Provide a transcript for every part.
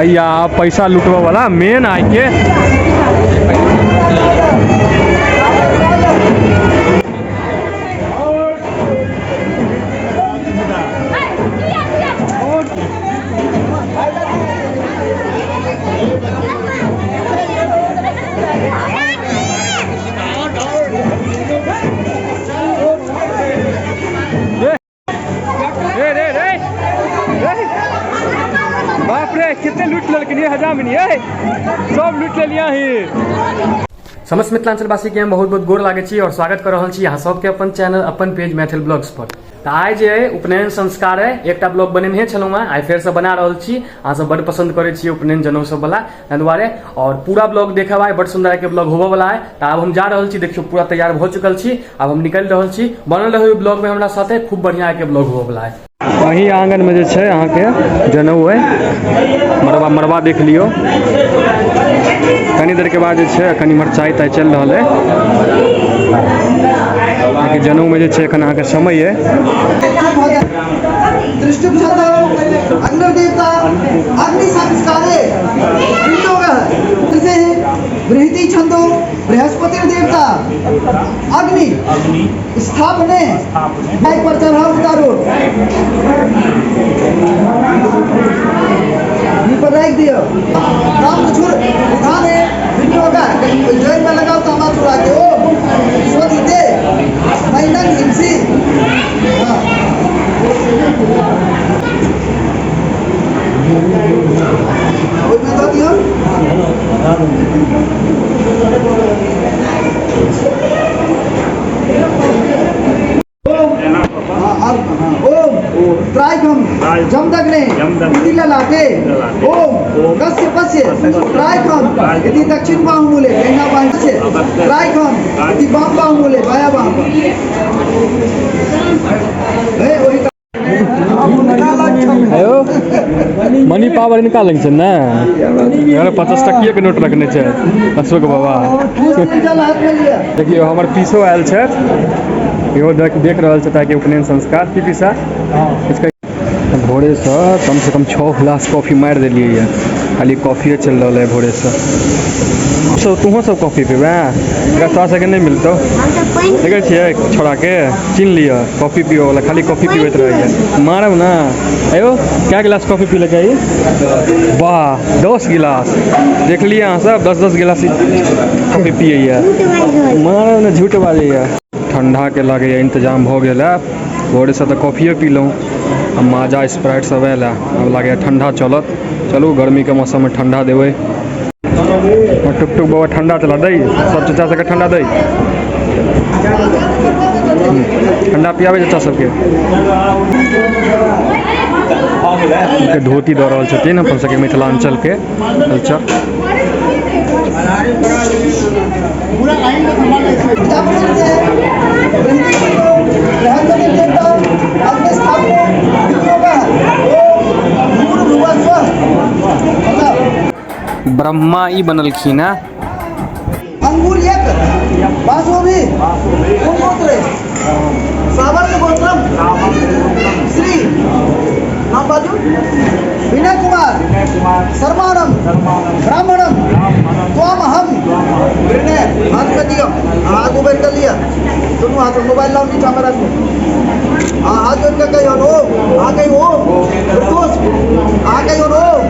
हैया पैसा लुटबऽ वाला मेन आइ के। रे रे रे बाप रे, कितने लूट लेलखिन ये हजामिन, ये सब लूट लेलिया ही। समस्त मिथिलांचलवासी के हम बहुत बहुत गोर लागै छी और स्वागत कर रहल छी अहाँ सबके अपन चैनल अपन पेज मैथिल ब्लॉग्स पर। तऽ आइ जे अइ उपनयन संस्कार अइ, एकटा ब्लॉग बनेने छलहुँ हेँ, आइ फेरसँ बना रहल छी। अहाँ सब बड्ड पसन्द करै छी उपनयन जनउ सब वाला, ताहि दुआरे और पूरा ब्लॉग देखब आइ, बड्ड सुन्दर आइके ब्लॉग होबऽ वाला है। तऽ आब हम जा रहल छी, देखियौ पूरा तैयार भऽ चुकल छी, आब हम निकलि रहल छी। बनल रहू ब्लॉग में हमरा साथे, खूब बढ़िया आइके ब्लॉग होबऽ वाला है। अही आंगन में जे छै अहाँके जनउ अइ, मड़बा मड़बा देख लियौ। कनी देर के बाद जे छै एखन इम्हर चाय ताय चलि रहल अइ। अहाँके जनउ में जे छै एखन अहाँके समय अइ। अग्निदेवता अग्नि संस्कारे बृहति छंदो बृहस्पति देवता अग्नि स्थापने बाइक पर चढ़ाओ उतारो पर रख दियो काम तो छोड़ उठाने विनियोग जय में लगाओ तामा चुरा के ओ स्वदिते मैंदन हिंसी। हाँ ओहिमे दऽ दियौ। ओम त्रायकम जमदग्ने इति ललाटे ओम कश्यपस्य त्रायकम इति दक्षिण बाहुमूले दाहिना बाहु से त्रायकम इति वाम बाहुमूले बाया बाहु ओहि। हेयो मनी पावर इनका लग छै ने, 50 टकिए के नोट रखने छै अशोक बाबा। देखियौ हमर पीसो आयल छथि, इहो देख रहल छथि आइके उपनयन संस्कार। की पीसा, भोरेसँ कम से कम 6 गिलास कॉफी मारि देलियै यऽ, खाली कॉफिए चलि रहल है भोरेसँ। सब तुहो सब कॉफी पीबै, एकरा तोरा सबके नहि मिलतौ। देखै छियै छोड़ाके, चिन्ह लिअ, कॉफी पीबै वाला खाली कॉफी पीबैत रहैए, मारब ने। अयो कए गिलास कॉफी पी लेलकै? वाह, 10 गिलास। देखलियै अहाँ सब, 10-10 गिलास कॉफी पियैए, मारब ने, झूठ बाजैए। ठंडाके लागैए इंतजाम भऽ गेल है, भोरेसँ तऽ कॉफिए पीलहुँ आ माजा स्प्राइट सब आयल है, आब लागैए ठंडा चलत। चलू गर्मीके मौसममे ठंडा देबै। टुक टुक बाबा ठंडा चला दै, सब चचा सबके ठंडा दै, ठंडा पियाबै चचा सबके। धोती दऽ रहल छथिन, अपन सबके मिथिलांचलके कल्चर। ब्रह्मा ई बनलखिन है। अंगूर एक बासोभी कोन गोत्र सावर्ण गोत्रम श्री नाम बाजू विनय कुमार शर्माणम ब्राह्मणम त्वामहम विनय। हाथ में दियो, आगू बढ़ कर लिया, दोनों हाथ में मोबाइल लाओ, नीचा में रखो। हाँ हाथ जोड़ के कहियो ओम, हाँ कहियो ओम प्रतोष, हाँ कहियो ओम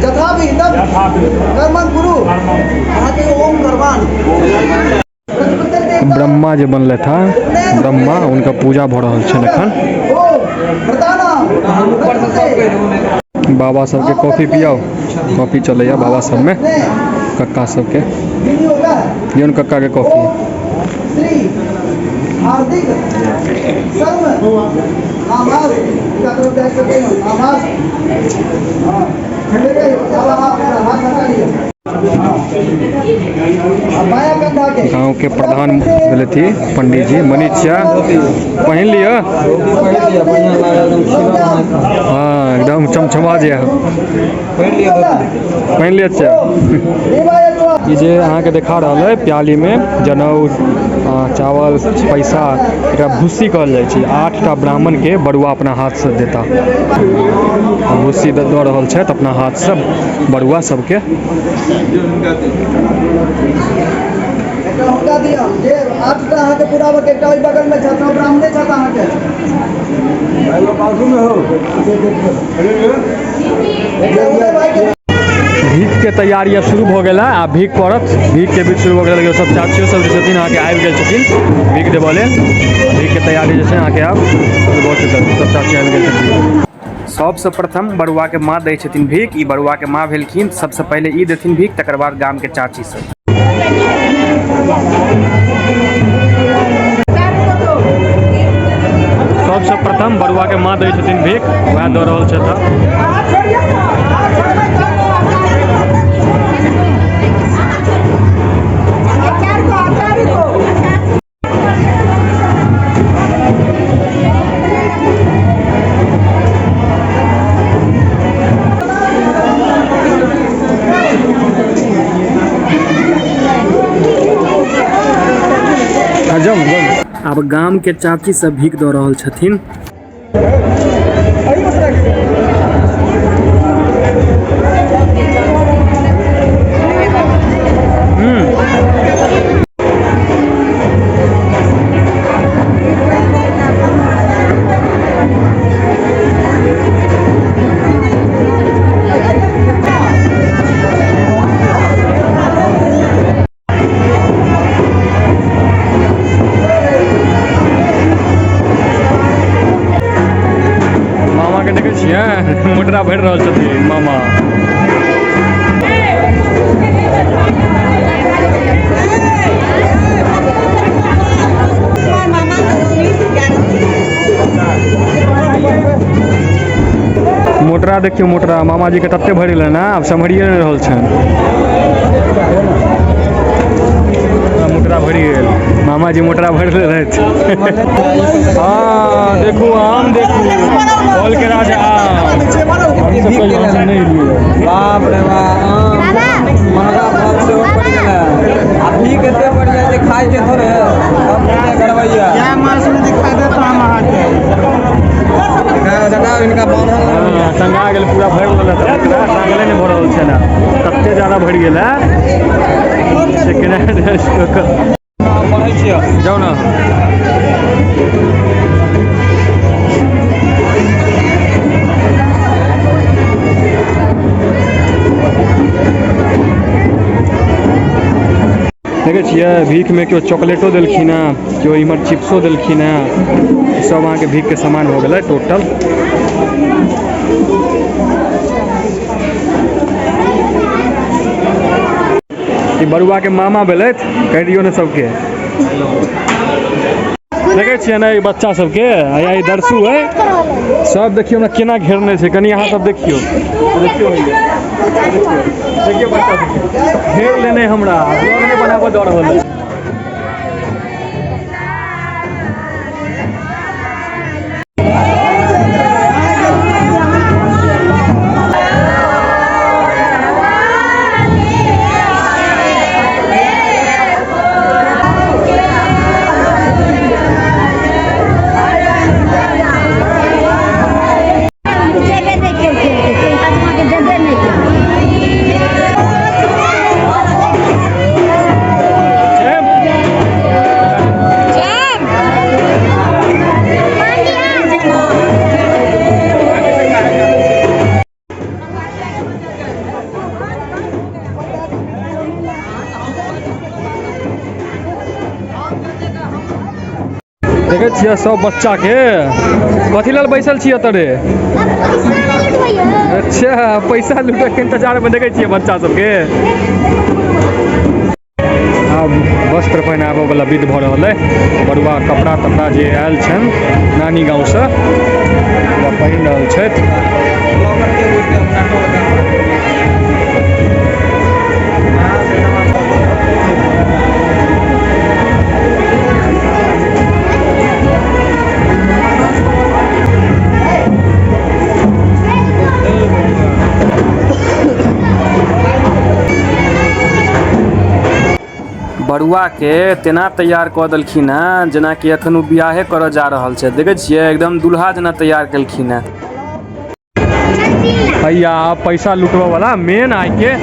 यथाविहितम कर्मं कुरु, हाँ कहियो ओम कर्माणि। ब्रह्मा जे बनलथि हँ ब्रह्मा, हुनका पूजा भऽ रहल छनि एखन। बाबा सबके कॉफी पियाओ, कॉफी चलैया बाबा सबमे, कक्का सबके दियौन कक्का के कॉफी। हार्दिक शर्म आवाज आवाज गाँव के प्रधान भेलथि पंडित जी मनीष चा, पहिन लिअ। हाँ एकदम चमचमा जे पहिन लिअ। चा ई जे अहाँके देखा रहल है प्यालीमे जनउ, चावल, पैसा, एकरा भूसी कहल जाइ छै। 8टा ब्राह्मणके बरुआ अपना हाथसँ देता। भूसी दऽ रहल छथि अपना हाथसँ बरुआ सबके। एकटा हुनका दिअ जे 8टा अहाँके पुराबक, एकटा ओहि बगलमे छथि, सब ब्राह्मणे छथि अहाँके। एकटा हुनकर भाइके। भीख के तैयारी आब शुरू भऽ गेल है। आब भीख पड़त। भीख के बीच शुरू भऽ गेल। सब चाचियो सब जे छथिन अहाँके आबि गेल छथिन भीख देबऽ लेल। भीख के तैयारी जे छै अहाँके आब शुरू भऽ चुकल, सब चाची आबि गेल छथिन। सबसँ प्रथम बरुआ के माँ दै छथिन भीख। ई बरुआ के माँ भेलखिन, सबसँ पहिले ई देथिन भीख, तकर बाद गाम के चाची सब। सबसँ प्रथम बरुआ के माँ दै छथिन भीख, वएह दऽ रहल छथि। जाउ जाउ। आब गाम के चाची सब भीख दऽ रहल छथिन। मामा के देखै छियै मोटरा भरि रहल छथिन मामा। मोटरा देखियौ, मोटरा मामा जी के तते भरि गेलनि ने, आब सम्हरिए नहि रहल छनि। मोटरा भरि गेल, मामा जी मोटरा भरि लेलथि। हाँ देखू आम, देखू फल के राजा आम। हम सब कहियो आम नहि लियै। बाप रे बाप, आम महगा फल सेहो पड़ि गेलै। आ भीख एते पड़ि जाइ छै, खाइ के थोड़े, सब पूजा करबैया। इनका बान्हल। हाँ, टंगा गेल, पूरा भरि गेल, टांगले नहि भऽ रहल छै ने, तते ज्यादा भरि गेल है से केना पढ़ै छियै। जाउ ने। देखै छियै भीखमे केओ चॉकलेटो देलखिन हेँ, केओ इम्हर चिप्सो देलखिन हेँ। सब अहाँके भीख के सामान हो गेलै टोटल। ई बरुआ के मामा भेलथि, कहि दियौ ने सबके। देखै छियै ने ई बच्चा सबके, आ ई दर्शु है सब। देखियौ हमरा केना घेरने छै, कनि अहाँ सब देखियौ, देखियौ देखियौ बच्चा सबके घेर लेने, हमरा ब्लॉग नहि बनाबऽ दऽ रहल है। देबे नहि केलकै, आदमीके देबे नहि केलकै। देखै छियै सब बच्चा के कथी लेल बैसल छियै तरे? अच्छा, पैसा लूटै के इंतजार में देखै छियै बच्चा सबके। आब वस्त्र पहिनाबऽ वाला विध भऽ रहल है। बरुआ कपड़ा तपड़ा जे आयल छनि नानी गाँवसँ ओकरा पहिन रहल छथि। बरुआ के तेना तैयार कऽ देलखिन हेँ जेनाकि एखन ओ बियाहे करऽ जा रहल छै। देखै छियै, एकदम दुल्हा जेना तैयार केलखिन हेँ। भैया, पैसा लुटबऽ वाला मेन आइ के।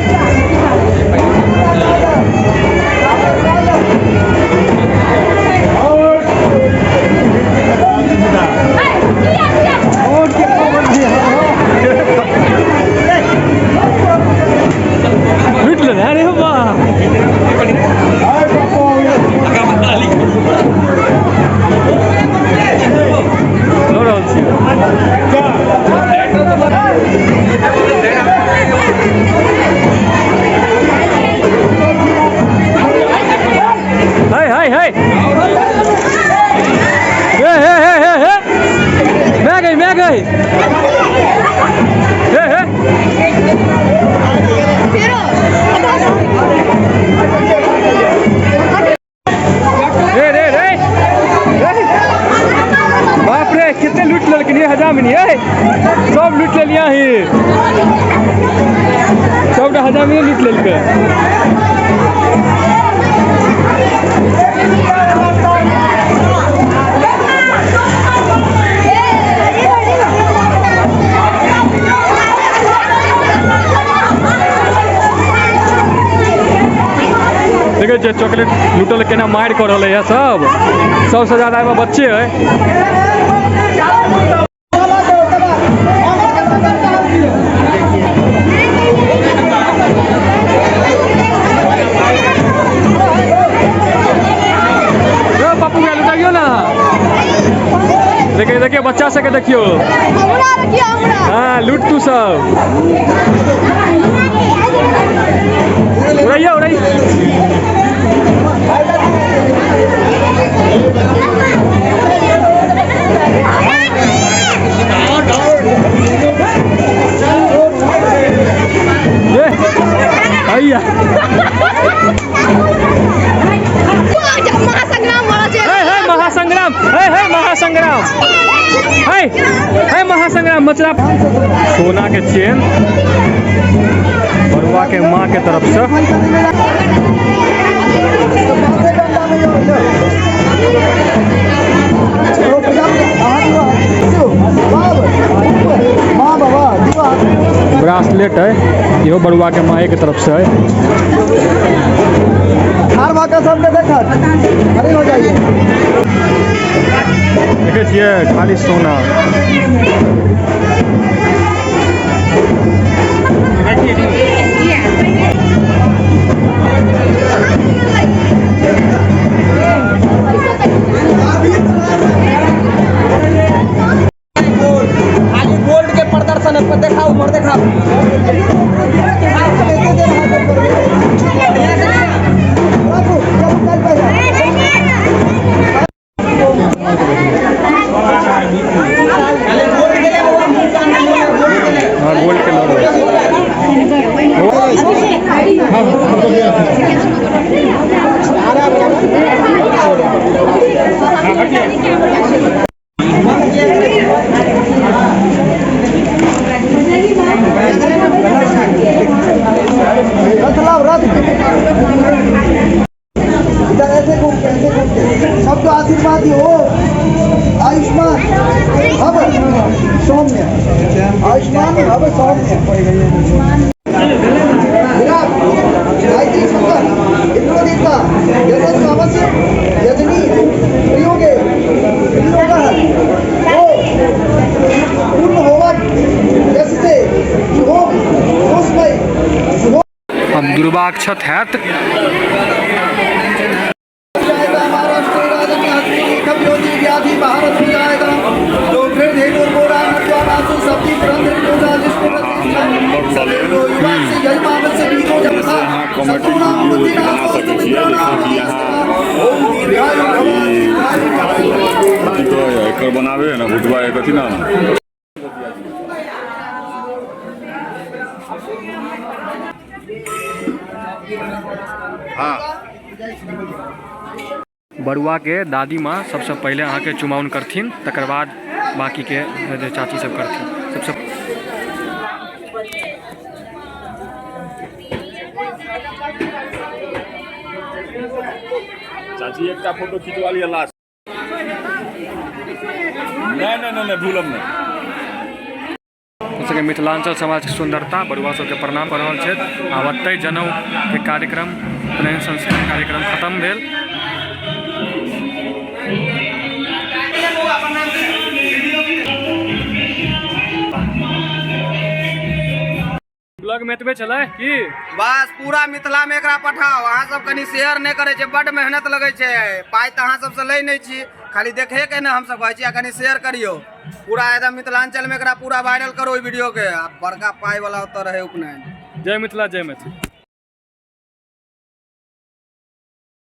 लूट लेने। अरे वाह, लऽ रहल छी। हे हे हे हे हे हे हे हे, मैं गई, मैं गई। हे हे, रे रे रे रे, बाप रे, कितने लूट लेलखिन ये हजामिनी। ए, सब लूट लेलिया ही, सबटा हजामिनी लूट लेलकै। देखै छियै, चॉकलेट लूटल केना मारि कऽ रहलै है सब। सबसँ ज्यादा एहिमे बच्चे है। यौ पप्पू भैया, लुटाइयो ना। देखिए देखिए, बच्चा सबके देखियो। हाँ, लूट तू सब, उड़ैयो उड़ैयो। ए भैया। महासंग्राम वाला छै। हे हे महासंग्राम, हे हे महासंग्राम, हे हे महासंग्राम। मचरा सोना के चेन बरुआ के माँ के तरफ से। ब्रासलेट है, इहो बरुआ के माँ के तरफ से है। हार माता सबके देखत खड़े हो जाइए। देखै छियै, खाली सोना। खाली गोल्ड के प्रदर्शन है, देखाओ ऊपर देखाओ। हाँ, गोल्ड के लऽ रहल। रथ लाओ रथ, इधर ऐसे घूम के, ऐसे घूम के सबको आशीर्वाद हो। आयुष्मान भव सौम्य, आयुष्मान भव सौम्य। विराट गायत्री सुंदर इंद्रदेवता यजत कामस्य यजनी प्रयोगे प्रयोगः ओ पूर्ण होवत यशसे शुभम खुशमय शुभ। अब दुर्वाक्षत हैत। जाएगा महाराष्ट्र राजन्य हस्तिनी कव्योति व्याधि भारत हो जाएगा तो फिर धेनुर्गोरा नत्वानासु सती ग्रंथिर्योजा जिष्णु युवा से यजमान से बीतो जमसा शत्रुणाम बुद्धिनाशो मित्राणाम ओम दीर्घायु भव दीर्घायु भव। की कहै एकर बनाबे है ना भुटबा, कथी नाम? बरुआ के दादी माँ सबसे पहले अहाँके चुमाउन करथिन, तकर बाद बाकीके जे चाची सब करथिन सबसे। छी, एकटा फोटो खिंचवा लिअ लास्ट। नहि नहि नहि नहि भूलब नहि। सबके मिथिलांचल समाजके सुन्दरता, बरुआ सबके प्रणाम कऽ रहल छथि। आब एतहि जनउके कार्यक्रम, उपनयन संस्कार कार्यक्रम खतम भेल। ब्लॉग में एतबे छलै की? बस पूरा मिथिला में एकरा पठाओ। अहाँ सब कनि शेयर नहि करै छै, बड्ड मेहनत लगै छै। पाइ तऽ अहाँ सबसँ लै नहि छी, खाली देखे के ने हमसब कहै छी। आ कनि शेयर करियौ पूरा एकदम मिथिलांचल में, एकरा पूरा वायरल करो ओहि वीडियो के। आ बड़का पाइ वाला ओतऽ रहै उपनयन। जय मिथिला, जय मैथिली।